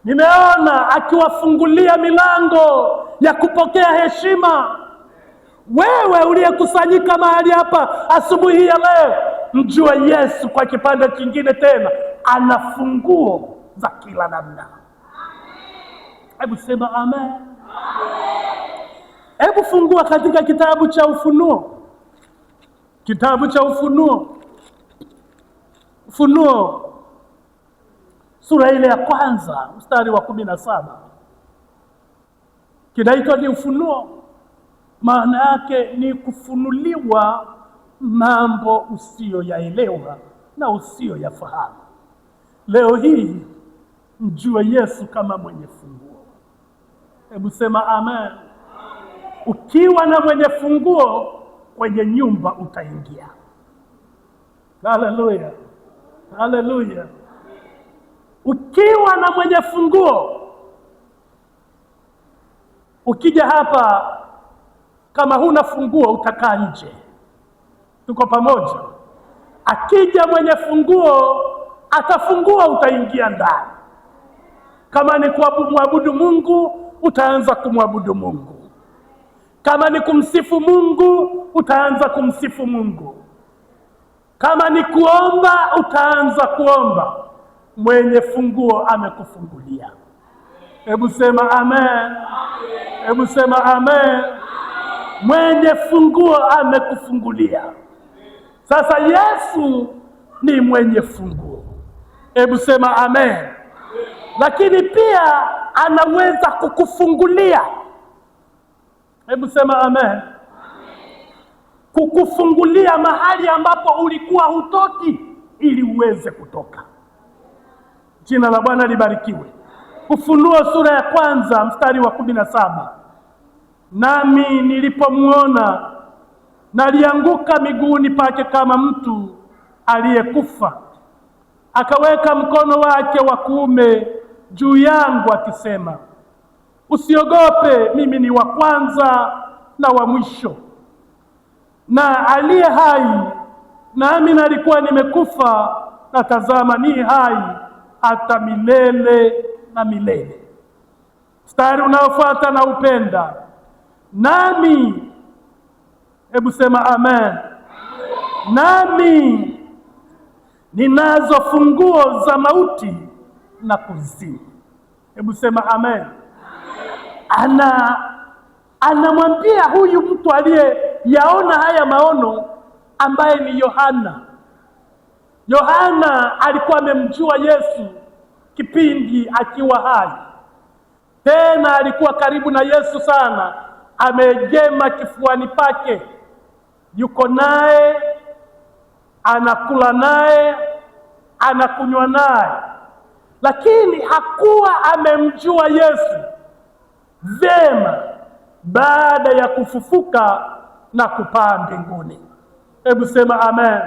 Nimeona akiwafungulia milango ya kupokea heshima. Wewe uliyekusanyika mahali hapa asubuhi ya leo, mjue Yesu kwa kipande kingine tena, ana funguo za kila namna. Hebu sema amen. Hebu fungua katika kitabu cha Ufunuo, kitabu cha Ufunuo, Ufunuo sura ile ya kwanza mstari wa 17. Kinaitwa ni Ufunuo, maana yake ni kufunuliwa mambo usiyoyaelewa na usiyoyafahamu. Leo hii mjue Yesu kama mwenye funguo. Hebu sema amen. Ukiwa na mwenye funguo kwenye nyumba utaingia. Haleluya, haleluya. Ukiwa na mwenye funguo, ukija hapa kama huna funguo utakaa nje. Tuko pamoja? Akija mwenye funguo atafungua, utaingia ndani. Kama ni kumwabudu Mungu, utaanza kumwabudu Mungu. Kama ni kumsifu Mungu, utaanza kumsifu Mungu. Kama ni kuomba, utaanza kuomba. Mwenye funguo amekufungulia. Hebu sema amen. Hebu sema amen. Mwenye funguo amekufungulia. Sasa Yesu ni mwenye funguo. Hebu sema amen. Lakini pia anaweza kukufungulia. Hebu sema amen. Kukufungulia mahali ambapo ulikuwa hutoki ili uweze kutoka. Jina la Bwana libarikiwe. Ufunuo sura ya kwanza mstari wa 17. Nami nilipomuona nalianguka miguuni pake kama mtu aliyekufa. Akaweka mkono wake wa kuume juu yangu akisema, usiogope, mimi ni wa kwanza na wa mwisho na aliye hai, nami nalikuwa nimekufa, na tazama ni hai hata milele na milele. Mstari unaofuata na upenda nami, hebu sema amen. Nami ninazo funguo za mauti na kuzimu. Hebu sema amen. Anamwambia huyu mtu aliyeyaona haya maono ambaye ni Yohana. Yohana alikuwa amemjua Yesu kipindi akiwa hai, tena alikuwa karibu na Yesu sana, ameegema kifuani pake, yuko naye, anakula naye, anakunywa naye, lakini hakuwa amemjua Yesu vema baada ya kufufuka na kupaa mbinguni. Hebu sema amen.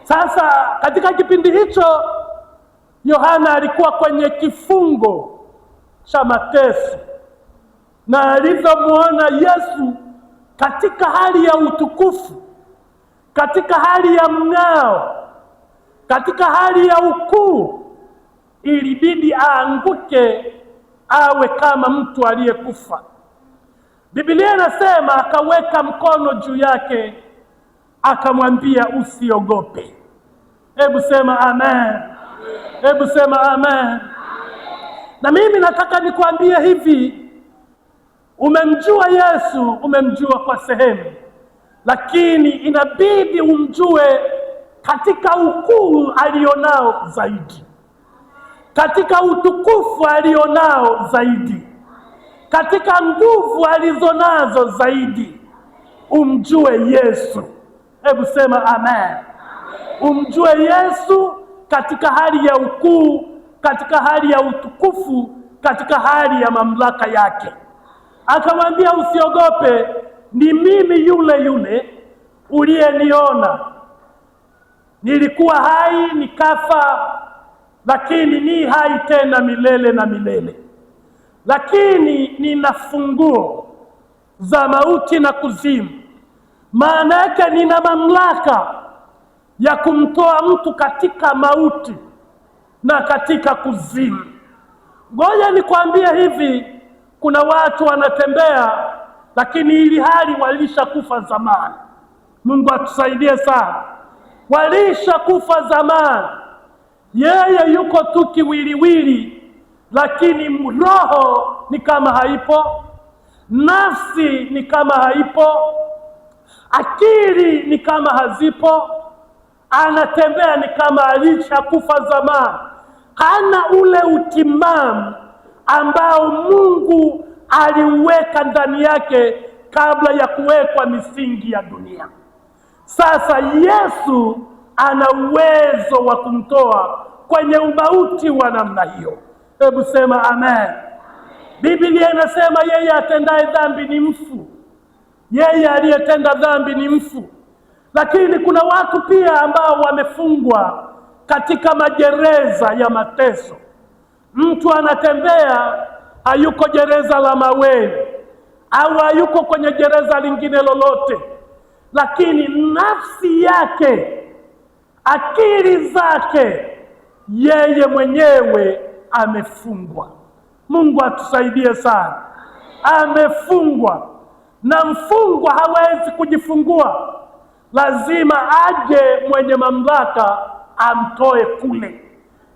Sasa katika kipindi hicho Yohana alikuwa kwenye kifungo cha mateso, na alivyomuona Yesu katika hali ya utukufu, katika hali ya mng'ao, katika hali ya ukuu, ilibidi aanguke awe kama mtu aliyekufa. Biblia inasema akaweka mkono juu yake akamwambia usiogope. Hebu sema amen. Hebu sema amen. Na mimi nataka nikwambie hivi, umemjua Yesu, umemjua kwa sehemu, lakini inabidi umjue katika ukuu alionao zaidi, katika utukufu alionao zaidi, katika nguvu alizonazo zaidi. Umjue Yesu. Hebu sema amen. Umjue Yesu katika hali ya ukuu, katika hali ya utukufu, katika hali ya mamlaka yake. Akamwambia usiogope, ni mimi yule yule uliyeniona. Nilikuwa hai nikafa, lakini ni hai tena milele na milele. Lakini nina funguo za mauti na kuzimu. Maana yake nina mamlaka ya kumtoa mtu katika mauti na katika kuzimu. Ngoja nikwambie hivi, kuna watu wanatembea lakini ili hali walishakufa zamani. Mungu atusaidie sana. Walishakufa zamani. Yeye yuko tu kiwiliwili, lakini roho ni kama haipo, nafsi ni kama haipo, akili ni kama hazipo, anatembea ni kama alishakufa zamani. Hana ule utimamu ambao Mungu aliuweka ndani yake kabla ya kuwekwa misingi ya dunia. Sasa Yesu ana uwezo wa kumtoa kwenye umauti wa namna hiyo. Hebu sema amen. Biblia inasema yeye atendaye dhambi ni mfu, yeye aliyetenda dhambi ni mfu. Lakini kuna watu pia ambao wamefungwa katika magereza ya mateso. Mtu anatembea hayuko gereza la Maweni au hayuko kwenye gereza lingine lolote, lakini nafsi yake, akili zake, yeye mwenyewe amefungwa. Mungu atusaidie sana. Amefungwa, na mfungwa hawezi kujifungua, lazima aje mwenye mamlaka amtoe kule.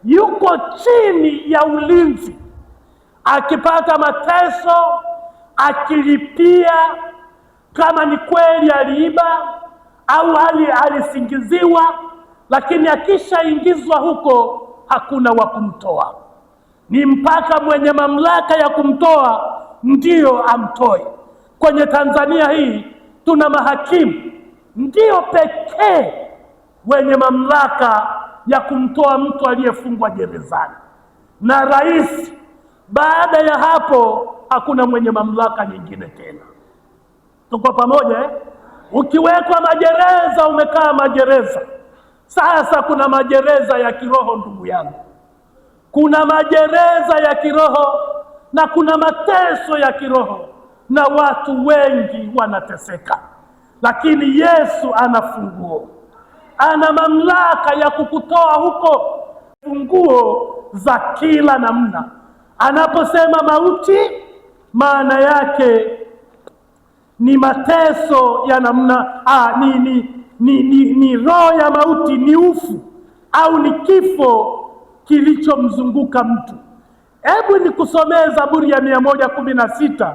Yuko chini ya ulinzi, akipata mateso, akilipia kama ni kweli aliiba au alisingiziwa, lakini akishaingizwa huko hakuna wa kumtoa. Ni mpaka mwenye mamlaka ya kumtoa ndiyo amtoe. Kwenye Tanzania hii tuna mahakimu ndiyo pekee wenye mamlaka ya kumtoa mtu aliyefungwa gerezani na rais. Baada ya hapo hakuna mwenye mamlaka nyingine tena. Tuko pamoja eh? Ukiwekwa magereza umekaa magereza. Sasa kuna magereza ya kiroho ndugu yangu, kuna magereza ya kiroho na kuna mateso ya kiroho, na watu wengi wanateseka, lakini Yesu ana funguo, ana mamlaka ya kukutoa huko, funguo za kila namna. Anaposema mauti, maana yake ni mateso ya namna ni roho ya mauti, ni ufu au ni kifo kilichomzunguka mtu. Hebu nikusomee Zaburi ya 116.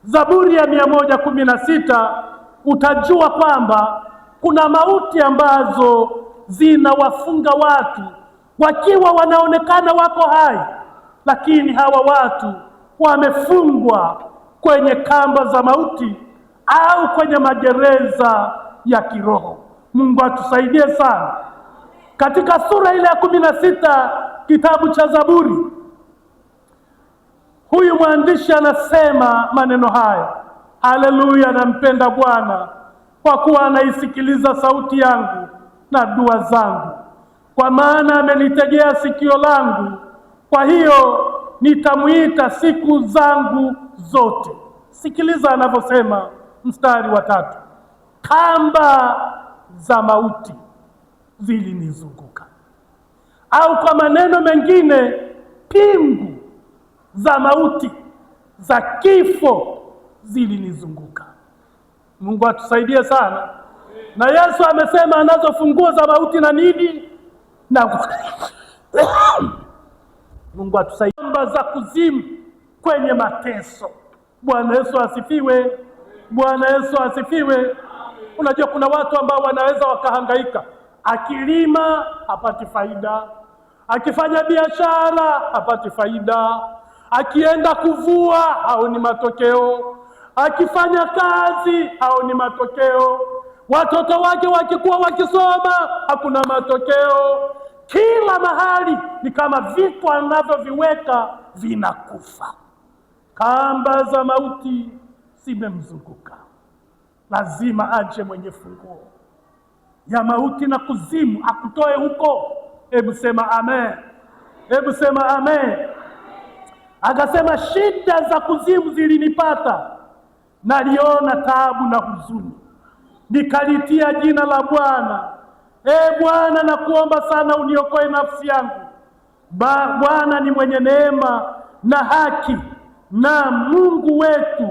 Zaburi ya 116, utajua kwamba kuna mauti ambazo zinawafunga watu wakiwa wanaonekana wako hai, lakini hawa watu wamefungwa kwenye kamba za mauti au kwenye magereza ya kiroho. Mungu atusaidie sana. Katika sura ile ya 16 kitabu cha Zaburi, huyu mwandishi anasema maneno haya: haleluya, nampenda Bwana kwa kuwa anaisikiliza sauti yangu na dua zangu, kwa maana amenitegea sikio langu, kwa hiyo nitamuita siku zangu zote. Sikiliza anavyosema mstari wa 3, kamba za mauti zilinizunguka, au kwa maneno mengine, pingu za mauti za kifo zilinizunguka. Mungu atusaidie sana. Na Yesu amesema anazo funguo za mauti na nini na Mungu atusaidie. Kamba za kuzimu kwenye mateso. Bwana Yesu asifiwe. Bwana Yesu asifiwe. Unajua kuna watu ambao wanaweza wakahangaika, akilima hapati faida, akifanya biashara hapati faida, akienda kuvua haoni matokeo, akifanya kazi haoni matokeo, watoto wake wakikuwa wakisoma hakuna matokeo. Kila mahali ni kama vitu anavyoviweka vinakufa. Kamba za mauti zimemzunguka. Lazima aje mwenye funguo ya mauti na kuzimu akutoe huko. Hebu sema amen. Hebu sema amen. Akasema shida za kuzimu zilinipata, naliona taabu na huzuni, nikalitia jina la Bwana. E Bwana, nakuomba sana uniokoe nafsi yangu. Bwana ni mwenye neema na haki, na Mungu wetu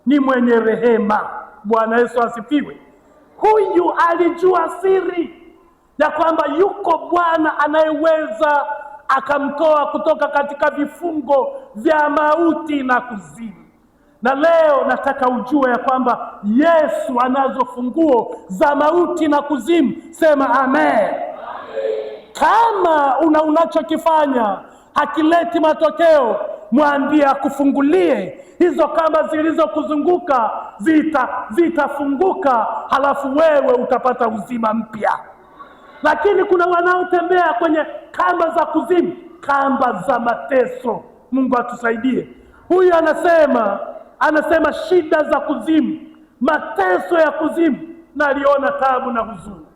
ni mwenye rehema. Bwana Yesu asifiwe. Huyu alijua siri ya kwamba yuko Bwana anayeweza akamtoa kutoka katika vifungo vya mauti na kuzimu. Na leo nataka ujue ya kwamba Yesu anazo funguo za mauti na kuzimu. Sema amen. Kama una unachokifanya hakileti matokeo, mwambie akufungulie hizo kamba zilizokuzunguka, zitafunguka, halafu wewe utapata uzima mpya. Lakini kuna wanaotembea kwenye kamba za kuzimu, kamba za mateso. Mungu atusaidie. Huyu anasema shida za kuzimu, mateso ya kuzimu, na aliona taabu na huzuni.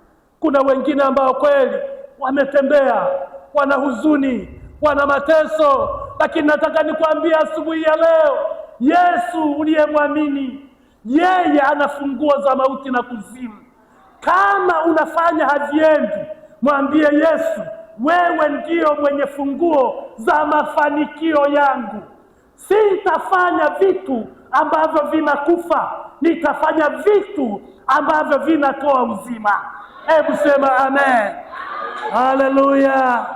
Kuna wengine ambao kweli wametembea, wana huzuni, wana mateso, lakini nataka nikwambie asubuhi ya leo, Yesu uliyemwamini, yeye ana funguo za mauti na kuzimu. Kama unafanya haviendi, mwambie Yesu, wewe ndio mwenye funguo za mafanikio yangu. Sitafanya vitu ambavyo vinakufa, nitafanya vitu ambavyo vinatoa uzima. Hebu sema amen. Haleluya,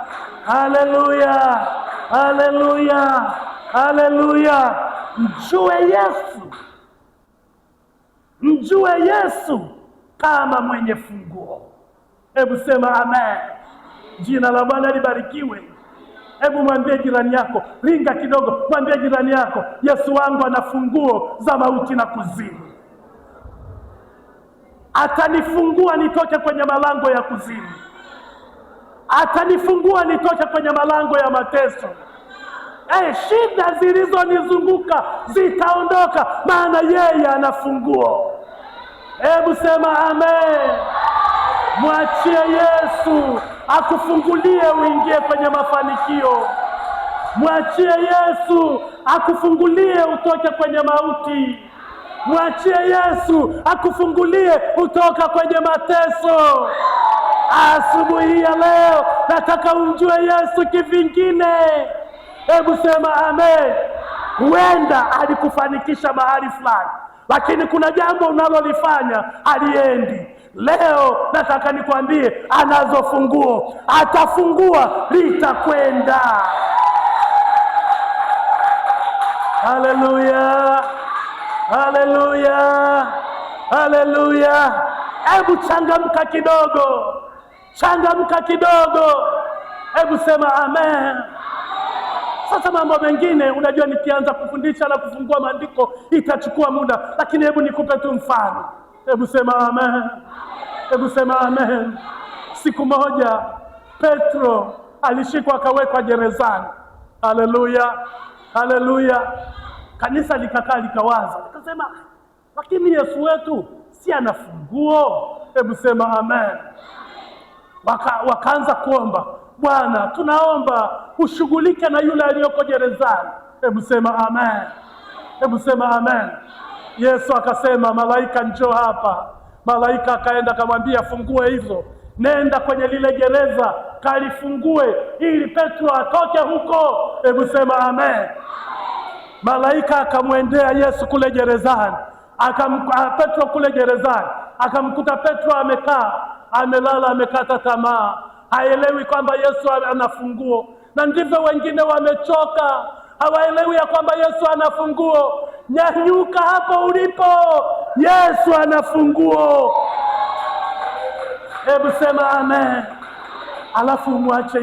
haleluya, haleluya, haleluya. Mjue Yesu, mjue Yesu kama mwenye funguo. Hebu sema amen. Jina la Bwana libarikiwe. Hebu mwambie jirani yako, ringa kidogo, mwambie jirani yako, Yesu wangu ana funguo za mauti na kuzimu. Atanifungua nitoke kwenye malango ya kuzimu, atanifungua nitoke kwenye malango ya mateso. Shida zilizonizunguka zitaondoka, maana yeye ana funguo. Hebu sema amen. Mwachie Yesu akufungulie uingie kwenye mafanikio. Mwachie Yesu akufungulie utoke kwenye mauti. Mwachie Yesu akufungulie utoka kwenye mateso. Asubuhi ya leo nataka umjue Yesu kivingine. Hebu sema amen. Huenda alikufanikisha mahali fulani, lakini kuna jambo unalolifanya haliendi. Leo nataka nikwambie, anazo funguo, atafungua litakwenda. Haleluya, haleluya, haleluya! Hebu changamka kidogo, changamka kidogo, hebu sema amen. Sasa mambo mengine unajua, nikianza kufundisha na kufungua maandiko itachukua muda, lakini hebu nikupe tu mfano. Hebu sema amen, hebu sema amen. Siku moja Petro alishikwa akawekwa gerezani. Haleluya, haleluya. Kanisa likakaa likawaza, likasema, lakini Yesu wetu si ana funguo? Hebu sema amen. Wakaanza kuomba, Bwana, tunaomba ushughulike na yule aliyoko gerezani. Hebu sema amen, hebu sema amen. Yesu akasema, malaika njoo hapa. Malaika akaenda akamwambia, fungue hizo, nenda kwenye lile gereza kalifungue, ili Petro atoke huko. Hebu sema amen. Malaika akamwendea Yesu kule gerezani, Petro kule gerezani, akamkuta Petro amekaa, amelala, amekata tamaa, haelewi kwamba Yesu ana funguo. Na ndivyo wengine wamechoka, hawaelewi ya kwamba Yesu ana funguo. Nyanyuka hapo ulipo, Yesu ana funguo. Hebu sema amen, alafu umwache